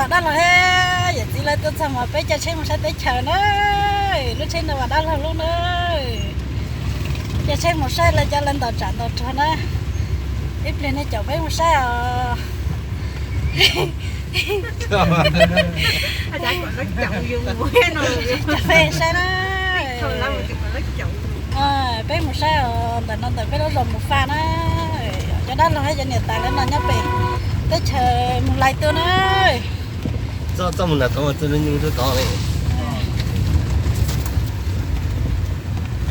Dab laug thiab yawm txiv lawv tuaj txog mas peb caij tsheb mus saib teb chaws na. Lub tsheb no mas dab laug lub na. Caij tsheb mus saib lawv cov lawv ntaus tsam ntaus rog na. Ib pliag nej caum peb mus saib os. Caum peb saib na. Peb mus saib os, ntawm no ntawm peb lub zos Mus Faj na. Cov dab laug thiab cov niam tais lawv no nyob pem teb chaws Mus Lais tuaj na. Txoj mus nram tod, txoj nyuj tod li.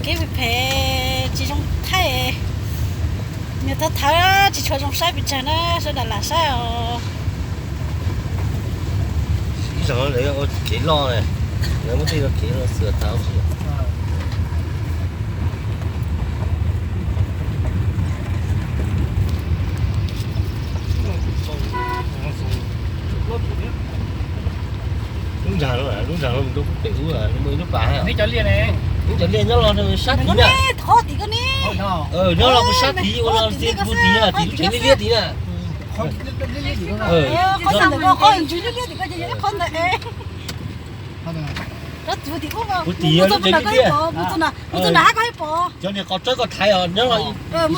Kev phem phem tsis zoo thaij, nws thawv thawv tsis tshua zoo saib pes tsawg na, sawv daws lam saib os. Ib zaug lawv ua kev loj, lawv muab tej kev loj xwm tau xwb. Lub ntsag, lub ntsag no mus rau pem ub, muaj ib lub pas, ib cov liaj nyob los sab tid na. Nyob los sab tid ua los puag tid, tim lub tsev liab liab tid na. Puag tid, lub tsev liab liab. Cov niag qos tsawb koj thaiv os, nyob los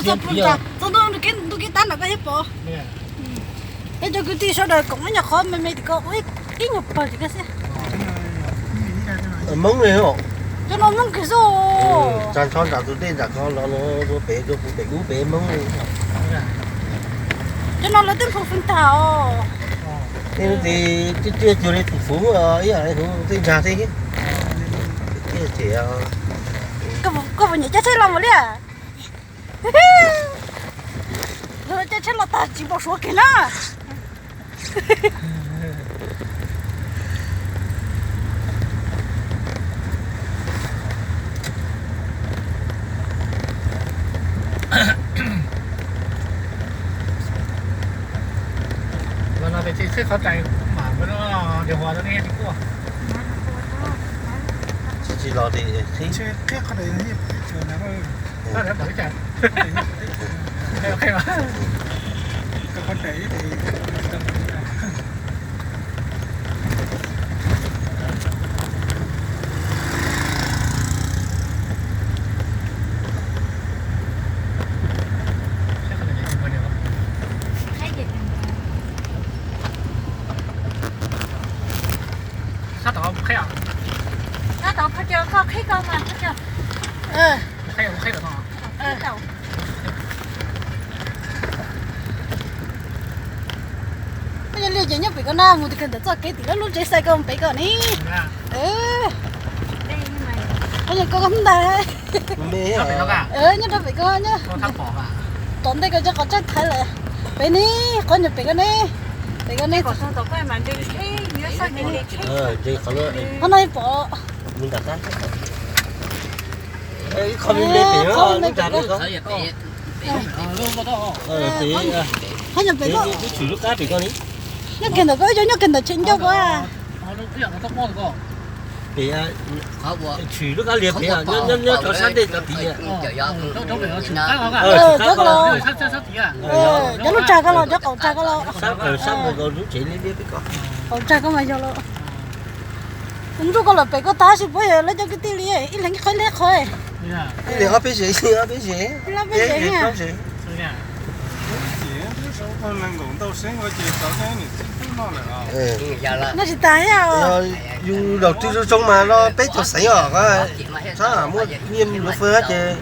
ib txog ntua ntu kev tab nram koj thiab pom. Peb cov kwv tij sawv daws koom ib nyuag qhov me me tim ko ua ib nyuag pawg tim ko xwb. Hmoob li os. Cov no Hmoob kiag xwb. Tag nrho nram tus dej nram ko los rau pem, rau pem ub pem Hmoob li. Cov no lawv twb hluas feem tag os. Tej ntawd ces twb cuag li tus fuv ib yam li tej ntag thiab. Koj puas nyiam caij tsheb los mus li? Caij tsheb los tag tsis npau suav kiag na. Los no ces tsheb qhov rais mam nrhiav huas rau nej tsis kuaj. Tsis los li qhib qhov rais. Sab tod qhib os. Sab tod qhov chaw koj qhib koj mas qhov chaw. Qhib, qhib tod. Koj yog liaj ces nyob pem ko na, mus tim kawg ntawm txoj kev tim lub lub tsev xais ko mus pem ko ni. Qhov yog ko ntag. Nyob rau pem ko nyob. Tom ntej ko cov qos tsawb thaiv lawm. Pem ni, qhov nyuag pem ko ne. Pem ko ne. Qhov no pom. Qhov nyuag pem ko. Qhov nyuag pem ko. Nyob kiag ntawm ko, nyob kiag ntawm tsev ncauj ko. Pem, tshwm lub kab liag pem, nyob nyob rau sab ntej cov tid. Cov ko los, cov lub tsag ko los, cov qaum tsag ko los. Sab nkaus lub tsev liab liab pem ko. Qaum tsag ko mas yog los. Kuv nrug koj los pem ko tag sis puas yog lawv cov kwv tij li, ib leeg ib qho ib leeg ib qho. Ib leeg ob peb zev, ob peb zev. Ib leeg ob peb zev. No tsis tas thiab. Yus laus twg zoo zoo mas no peb caug xeev os, muaj nyiaj luv fwj ces.